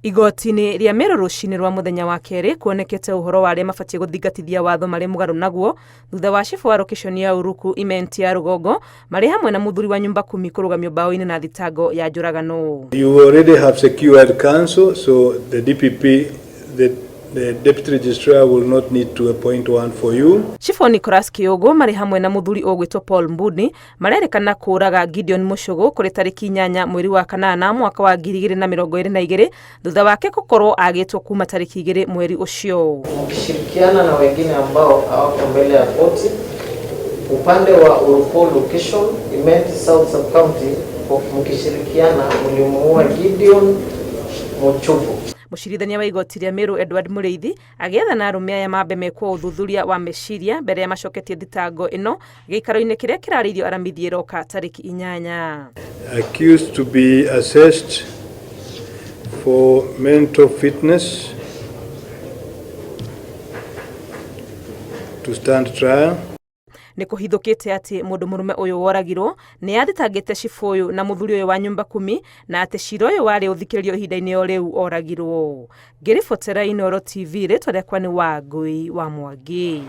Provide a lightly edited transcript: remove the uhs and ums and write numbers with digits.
Igoti-inĩ rĩa Meru rũcinĩ rwa mũthenya wa kerĩ kuonekete ũhoro wa arĩa mabatiĩ gũthingatithia watho marĩ mũgarũ naguo thutha wa cibũ wa rokeshoni ya Uruku Imenti ya rũgongo marĩ hamwe na mũthuri wa nyumba kumi kũrũgamio mbaũ-inĩ na thitango ya njũragano. You already have secured counsel, so the DPP, the deputy registrar will not need to appoint one for you. Cibũ Nicholas Kĩũngũ marĩ hamwe na mũthuri ũgwĩtwo Paul Mbuni marerĩkana kũũraga Gideon Mũcũgũ kũrĩ tarĩki 8 mweri wa kanana mwaka wa 2022 thutha wake gũkorwo agĩtwo kuma tarĩki 2 mweri ũcio. Mkishirikiana na wengine ambao hawako mbele ya koti, upande wa Uruku location Imenti South Sub County, mkishirikiana mlimuua Gideon Muchugu. Mũcirithania wa igoti rĩa Meru Edward Mũrĩithi agĩathana arũme aya mambe mekwo ũthuthuria wa meciria mbere ya macoketie thitango ĩno gĩikaro-inĩ kĩrĩa kĩrarĩirio aramithi ĩroka tarĩki 8. Accused to be assessed for mental fitness to stand trial. Nĩ kũhithũkĩte atĩ mũndũ mũrũme ũyũ woragirwo nĩ athitangĩte cibũ ũyũ na mũthuri ũyũ wa nyumba kumi na atĩ cira ũyũ warĩ ũthikĩrĩrio ihinda-inĩ o rĩu oragirwo. Ngĩribotera Inooro TV, rĩtwa rĩakwa nĩ Wangũi wa Mwangi.